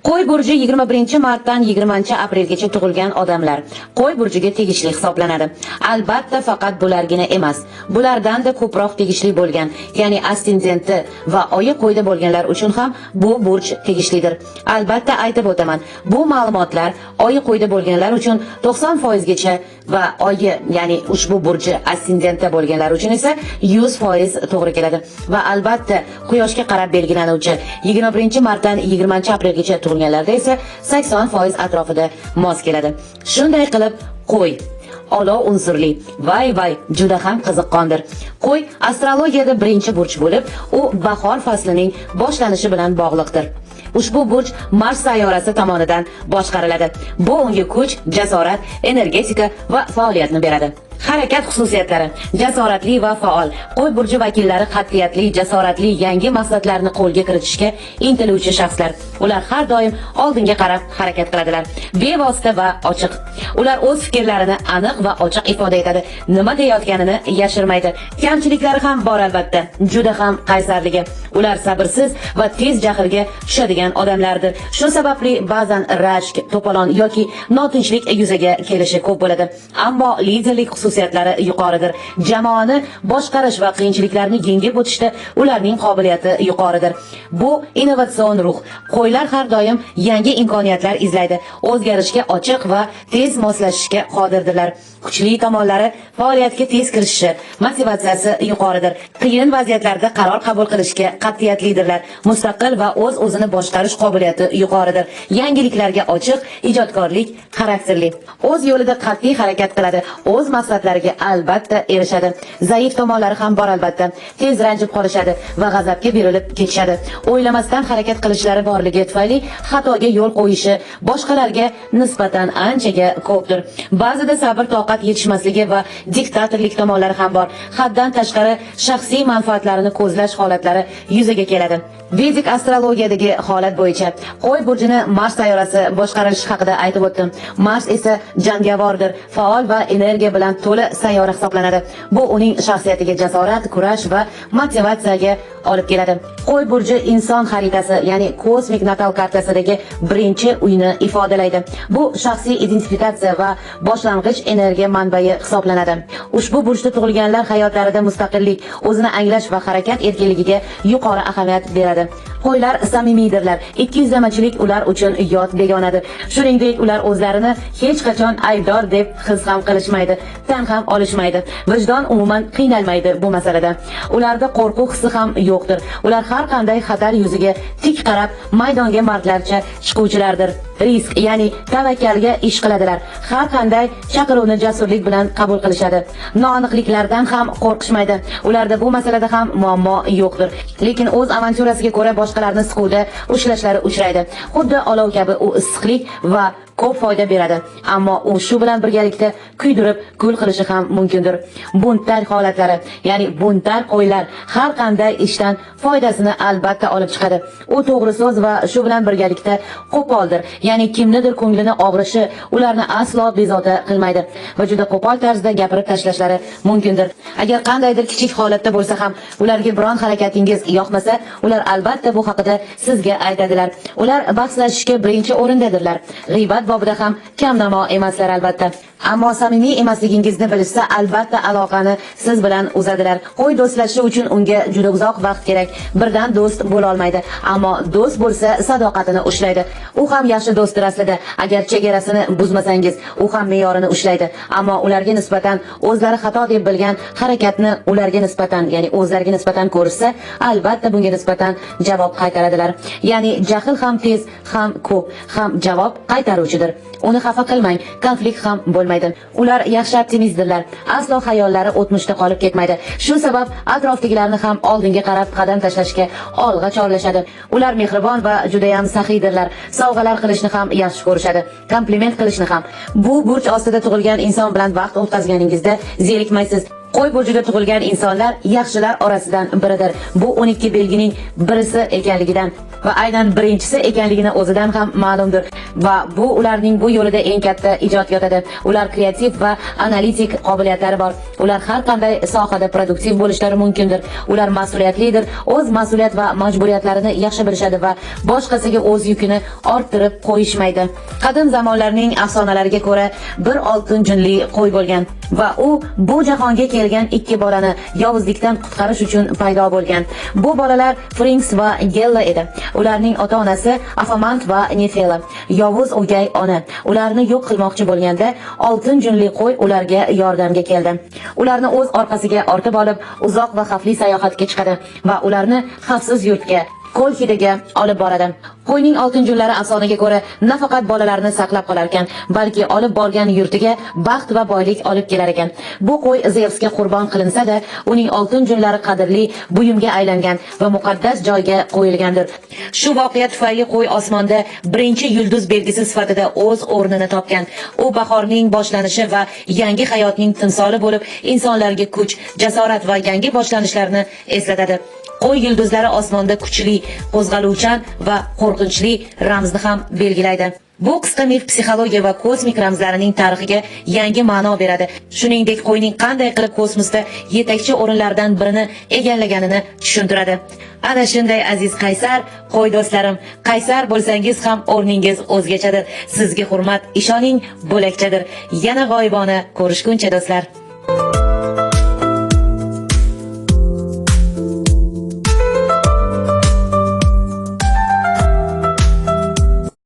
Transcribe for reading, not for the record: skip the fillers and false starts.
Qo'y burji 21-martdan 20-aprelgacha tug'ilgan odamlar Qo'y burjiga tegishli hisoblanadi. Albatta faqat bulargina emas, bulardan-da ko'proq tegishli bo'lgan, ya'ni ascendenti va oyi qo'yda bo'lganlar uchun ham bu burj tegishlidir. Albatta aytib o'taman, bu ma'lumotlar oyi qo'yda bo'lganlar uchun 90% gacha va oyi, ya'ni ushbu burji ascendentda bo'lganlar uchun esa 100% to'g'ri keladi. Va albatta quyoshga qarab belgilanuvchi 21-martdan 20-aprelgacha tug'ilganlarda esa 80% atrofida mos keladi. Shunday qilib qo'y olov unsurli, vay vay, juda ham qiziqqondir. Qo'y astrologiyada birinchi burj bo'lib, u bahor faslining boshlanishi bilan bog'liqdir. Ushbu burj Mars sayyorasi tomonidan boshqariladi. Bu unga kuch, jasorat, energetika va faoliyatni beradi. Harakat xususiyatlari: jasoratli va faol. Qo'y burji vakillari qat'iyatli, jasoratli, yangi maqsadlarni qo'lga kiritishga intiluvchi shaxslar. Ular har doim oldinga qarab harakat qiladilar. Bevosita va ochiq. Ular o'z fikrlarini aniq va ochiq ifoda etadi. Nima deyotganini yashirmaydi. Kamchiliklari ham bor albatta. Juda ham qaysarligi. Ular sabrsiz va tez jahlga tushadigan odamlardir. Shu sababli ba'zan rashk, to'polon yoki notinchlik yuzaga kelishi ko'p bo'ladi. Ammo liderlik xususiyatlari yuqoridir. Jamoani boshqarish va qiyinchiliklarni yengib o'tishda ularning qobiliyati yuqoridir. Bu innovatsion ruh. Qo'ylar har doim yangi imkoniyatlar izlaydi. O'zgarishga ochiq va tez moslashishga qodirdirlar. Kuchli tomonlari: faoliyatga tez kirishishi, motivatsiyasi yuqoridir. Qiyin vaziyatlarda qaror qabul qilishga qat'iyatlidirlar. Mustaqil va o'z-o'zini boshqarish qobiliyati yuqoridir. Yangiliklarga ochiq, ijodkorlik xarakterli. O'z yo'lida qat'iy harakat qiladi. O'z maqsadlariga albatta erishadi. Zaif tomonlari ham bor albatta. Tez ranjib qolishadi va g'azabga berilib ketishadi. O'ylamasdan harakat qilishlari borligi tufayli xatoga yo'l qo'yishi boshqalarga nisbatan anchaga ko'pdir. Ba'zida sabr toqat yetishmasligi va diktatorlik tomonlari ham bor. Haddan tashqari shaxsiy manfaatlarini ko'zlash holatlari yuzaga keladi. Vedik astrologiyadagi holat bo'yicha Qo'y burjini Mars sayyorasi boshqarilishi haqida aytib o'tdim. Mars esa jangovardir, faol va energiya bilan to'la sayyora hisoblanadi. Bu uning shaxsiyatiga jasorat, kurash va motivatsiyaga olib keladi. Qo'y burji inson xaritasi, ya'ni kosmik natal kartasidagi birinchi uyni ifodalaydi. Bu shaxsiy identifikatsiya va boshlang'ich energiya manbai hisoblanadi. Ushbu burjda tug'ilganlar hayotlarida mustaqillik, o'zini anglash va harakat erkinligiga yuqori ahamiyat beradi. Qo'ylar samimiydirlar. Ikkiyuzlamachilik ular uchun yot begonadir. Shuningdek, ular o'zlarini hech qachon aybdor deb his ham qilishmaydi, tan ham olishmaydi. Vijdon umuman qiynalmaydi bu masalada. Ularda qo'rquv hissi ham yo'qdir. Ular har qanday xatar yuziga tik qarab maydonga mardlarcha chiquvchilardir. Risk, ya'ni tavakkalga ish qiladilar. Har qanday chaqiruvni jasurlik bilan qabul qilishadi. Noaniqliklardan ham qo'rqishmaydi. Ularda bu masalada ham muammo yo'qdir. Lekin o'z avantyurasiga ko'ra boshqalarni siquvda ushlashlari uchraydi. Xuddi olov kabi u issiqlik va ko'p foyda beradi. Ammo u shu bilan birgalikda kuydirib kul qilishi ham mumkindir. Buntar holatlari, ya'ni buntar qo'ylar har qanday ishdan foydasini albatta olib chiqadi. U to'g'ri so'z va shu bilan birgalikda qo'poldir. Ya'ni kimnidir ko'nglini og'rishi ularni aslo bezovta qilmaydi va juda qo'pol tarzda gapirib tashlashlari mumkindir. Agar qandaydir kichik holatda bo'lsa ham ularga biron harakatingiz yoqmasa, ular albatta bu haqida sizga aytadilar. Ular bahslashishga birinchi o'rindadirlar. G'iybat bobida ham kamnamo emaslar albatta. Ammo samimiy emasligingizni bilishsa, albatta aloqani siz bilan uzadilar. Qo'y do'stlashish uchun unga juda uzoq vaqt kerak. Birdan do'st bo'la olmaydi, ammo do'st bo'lsa sadoqatini ushlaydi. U ham yaxshi do'stdir aslida. Agar chegarasini buzmasangiz, u ham me'yorini ushlaydi. Ammo ularga nisbatan o'zlari xato deb bilgan harakatni ularga nisbatan, ya'ni o'zlariga nisbatan ko'rishsa, albatta bunga nisbatan javob qaytaradilar. Ya'ni jahl ham tez, ham ko'p, ham javob qaytaruvchidir. Uni xafa qilmang, konflikt ham bo'lmaydi. Ular yaxshi optimistdirlar. Aslo xayollari o'tmishda qolib ketmaydi. Shu sabab atrofdagilarni ham oldinga qarab qadam tashlashga olg'a chorlashadi. Ular mehribon va juda ham saxiydirlar. Sovg'alar qilishni ham yaxshi ko'rishadi. Kompliment qilishni ham. Bu burj ostida tug'ilgan inson bilan vaqt o'tkazganingizda zerikmaysiz. Qo'y burjida tug'ilgan insonlar yaxshilar orasidan biridir. Bu 12 belgining birisi ekanligidan va aynan birinchisi ekanligini o'zidan ham ma'lumdir. Va bu ularning bu yo'lida eng katta ijod yotadi. Ular kreativ va analitik qobiliyatlari bor. Ular har qanday sohada produktiv bo'lishlari mumkindir. Ular mas'uliyatlidir, o'z mas'uliyat va majburiyatlarini yaxshi bilishadi va boshqasiga o'z yukini orttirib qo'yishmaydi. Qadim zamonlarning afsonalariga ko'ra, bir oltin junli qo'y bo'lgan va u bu jahonga kelgan ikki bolani yovuzlikdan qutqarish uchun paydo bo'lgan. Bu bolalar Frinks va Gella edi. Ularning ota-onasi Afamant va Nefela. Yovuz o'gay ona ularni yo'q qilmoqchi bo'lganda, oltin junli qo'y ularga yordamga keldi. Ularni o'z orqasiga ortib olib, uzoq va xavfli sayohatga chiqadi va ularni xavfsiz yurtga, Kolxidaga olib boradi. Qo'yning oltin junlari afsonaga ko'ra nafaqat bolalarni saqlab qolar ekan, balki olib borgan yurtiga baxt va boylik olib kelar ekan. Bu qo'y Zevsga qurbon qilinsa-da, uning oltin junlari qadrli buyumga aylangan va muqaddas joyga qo'yilgandir. Shu voqea tufayli qo'y osmonda birinchi yulduz belgisi sifatida o'z o'rnini topgan. U bahorning boshlanishi va yangi hayotning timsoli bo'lib, insonlarga kuch, jasorat va yangi boshlanishlarni eslatadi. Qo'y yulduzlari osmonda kuchli, qo'zg'aluvchan va qo'rqinchli ramzni ham belgilaydi. Bu qisqa mif psixologiya va kosmik ramzlarining tarixiga yangi ma'no beradi. Shuningdek, qo'yning qanday qilib kosmosda yetakchi o'rinlardan birini egallaganini tushuntiradi. Ana shunday aziz qaysar qo'y do'stlarim, qaysar bo'lsangiz ham o'rningiz o'zgachadir. Sizga hurmat, ishoning, bo'lakchadir. Yana g'oyibona ko'rishguncha do'stlar.